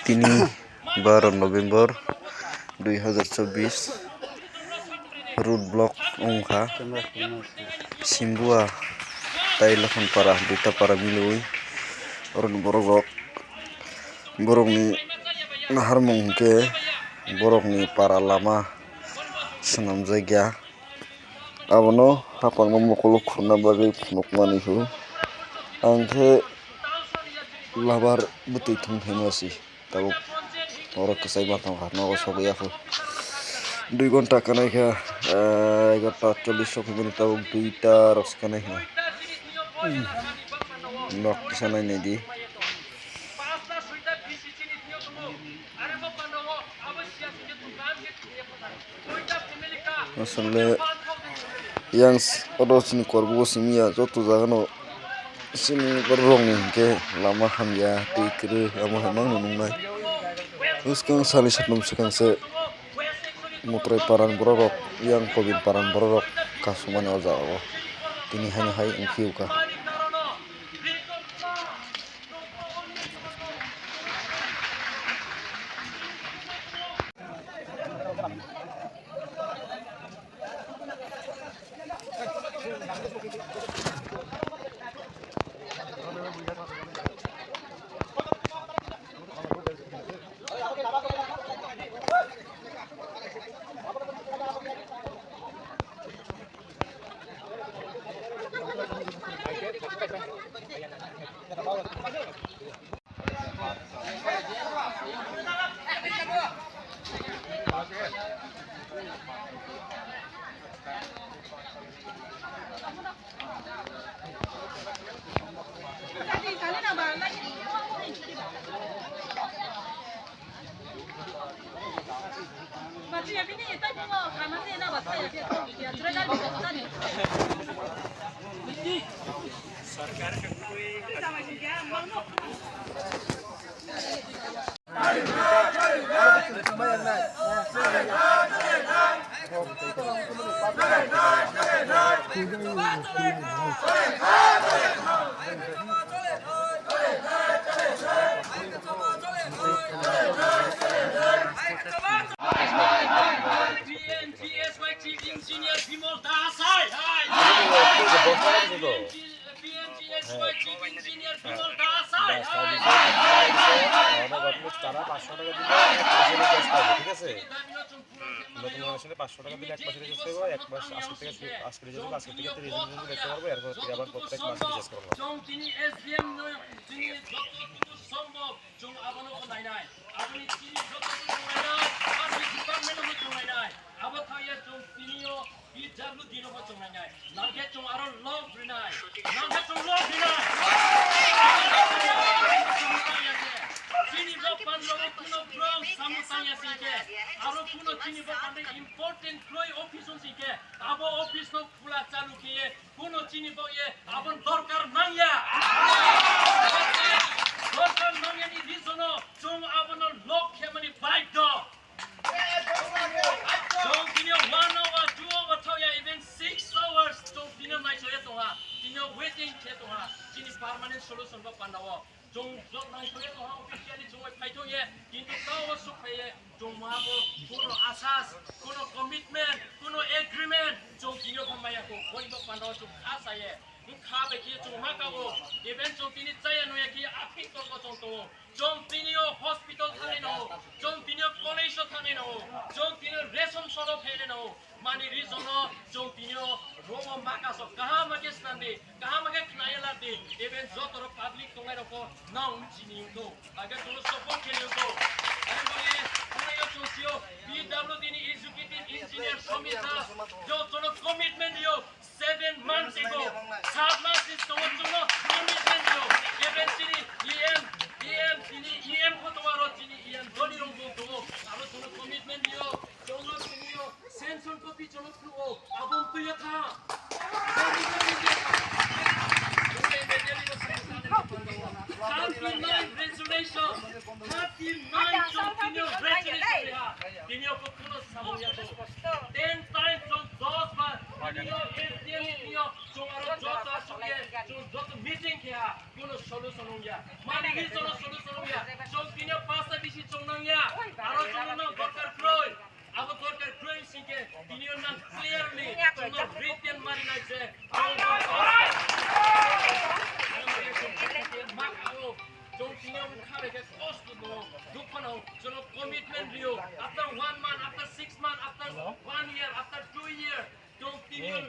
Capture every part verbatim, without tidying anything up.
Tini baro November dui hazar chobbish, road block wngkha Simbua tai Lokhonpara, duita para milwi. Oroni borok rok, borokni naharmung hwnkhe borokni para lama swnamjakya. Abono hapangno mokolo khurna bagwi phunukmani hwn. Ang khe labar bwtwi thung phaima si. Tabuk oro kwchai ma tong kha, nogo sogwi ya pho. Dui ghonta kanai kha, ah, egarta chollish sogwi mani tabuk duita rok se kanai kha. Nok kisa nai nai di. Asole yang s-, oro chini korbugo simi ya, joto jaga no chini borok rok ni hinkhe lama hamya, twi kwrwi, amo hai mangno nungnai. Bwskang sani satung swkang se Motrai para ni borok rok, yang Pobin para ni borok rok kasumani o jaga o tini haino hai wng phiyo kha. P M G S Y Chief Engineer Bimal Das hai. P M G S Y Chief Engineer Bimal Das hai. তারা পাঁচশো টাকা দিলে এক মাসের রিচার্জ পাবে, ঠিক আছে? নতুন কানেকশনে পাঁচশো টাকা দিলে এক মাসের রিচার্জ পাবো, এক মাস আজকে থেকে শুরু, আজকে রিচার্জ হলে আজকে থেকে তিরিশ দিন পর্যন্ত দেখতে পারবো, এরপর থেকে আবার প্রত্যেক মাসে রিচার্জ করবো। Chwng tini S D M no, tini jototuku sombhob, chwng abono nainai. Aboni chini jototuku nainai, public department no chwng nainai. Abo thangya chwng tinio P W D no chwng nainai. Nangkhe chwng aro lock rinai. Nangkhe chwng lock rinai. Chini bo pandra o kuno bwrong samung tangya singkhe, aro kuno chini bo pandra important kroi office wng singkhe, abo office no khula chalu khe kuno chini bo ye abon dorkar nangya. Dorkar nangya ni reason o chwng abono lock khe mani baidhyo. Chwng tini one hour, two hour thangya, even six hours chwng tini naisoya tongha, tini waiting khe tongha, chini permanent solution bo panda o. Chwng jok naisoya tongha, officially chwng bai phaithokya, kintu tao sukphaiya, chwng maha bo kuno asas, kuno commitment, kuno agreement chwng tini kha maya kho, boni bo panda o chwng kha saya. Wngkha bai khe chwng ma kago, even chwng tini chaya nuya khe aphik tongo chwng tongo. Chwng tini o hospital thangwi no, chwng tini o college o thangwi no, chwng tini o ration shop o phainai no. Mani reason o chwng tini o room o ma kaso kaham ma khe swnam di, kaham ma khe khwnaya la di, even joto rok public tongnai rok no nang chini wngkho, age chwng support khe wngkho. Ani bagwi thangwi o chwng sio P W D ni executive engineer Somita, jo chwng commitment dio. Seven months ago, sat months ni tongo chwngno commitment dio. Even chini E M, E M, chini E M photo aro chini E M Doni Rongphung tongo. Abo chwngno commitment dio. Chwngno chwngno sanction copy chwngno phruo. Abo twiya tha. Thirty nine resolution. Thirty nine chwng tini resolution. Tini o kuno samung ya to. Ten time chwng dos bar, tini o S D M ni tini o chwng aro joto aswk ye, chwng joto meeting khe ha, kuno solution wng ya. Mani ni joto solution wng ya. Chwng tini o pasta bisi Chwngno dorkar kwrwi, abo dorkar kwrwi singkhe tini o nang clearly chwngno written marinai je. Mak ao, chwng tini o kha bai khe kosto no, dukho no, chwngno commitment rio. After one month, after six months, after one year, after two year, chwng tini o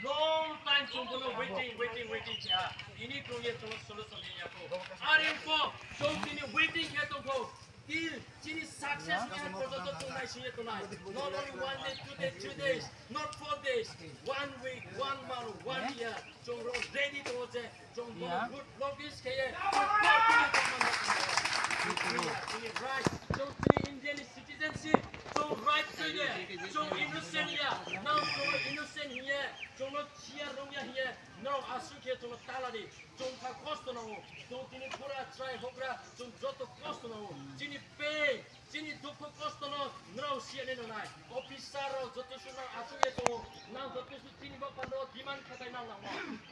long time chwng bono waiting, waiting, waiting kha. Tini chwng ye chwng solution ya ko. Are ko, chwng tini waiting khe tongkho. Till chini success ni porjonto chwng naisingye tongnai. Not only one day, two days, three days, not four days, one week, one month, one year. Chwng rok ready tongo je chwng bono good logis kheye. Chini right, chwng chini Indian citizenship, chwng right kheye. Chwng innocent ya, nang chwng innocent hiye, chwngno chiya rungya hiye, nang asuk khe chwngno taladi. Chwng kha kosto nango, chwng tini pura chwrai hokra, chwng joto kosto nango. Chini pain, chini dukho kosto no nrao siya ne nanai. Officer rao joto su nang achuk ye tongo, nang joto su chini bapha no demand khatai nang nangmo.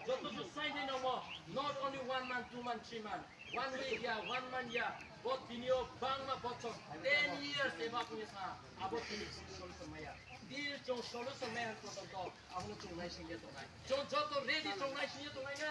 Joto su sign de nangmo, not only one month, two month, three month, one week ya, one month ya, bo tini o bangma bochor, ten years eba punya sa, abo tini chwng solution maya. Deal chwng solution maya porjonto, abono chwng naisingye tongnai. Chwng joto ready chwng naisingye tongnai ne?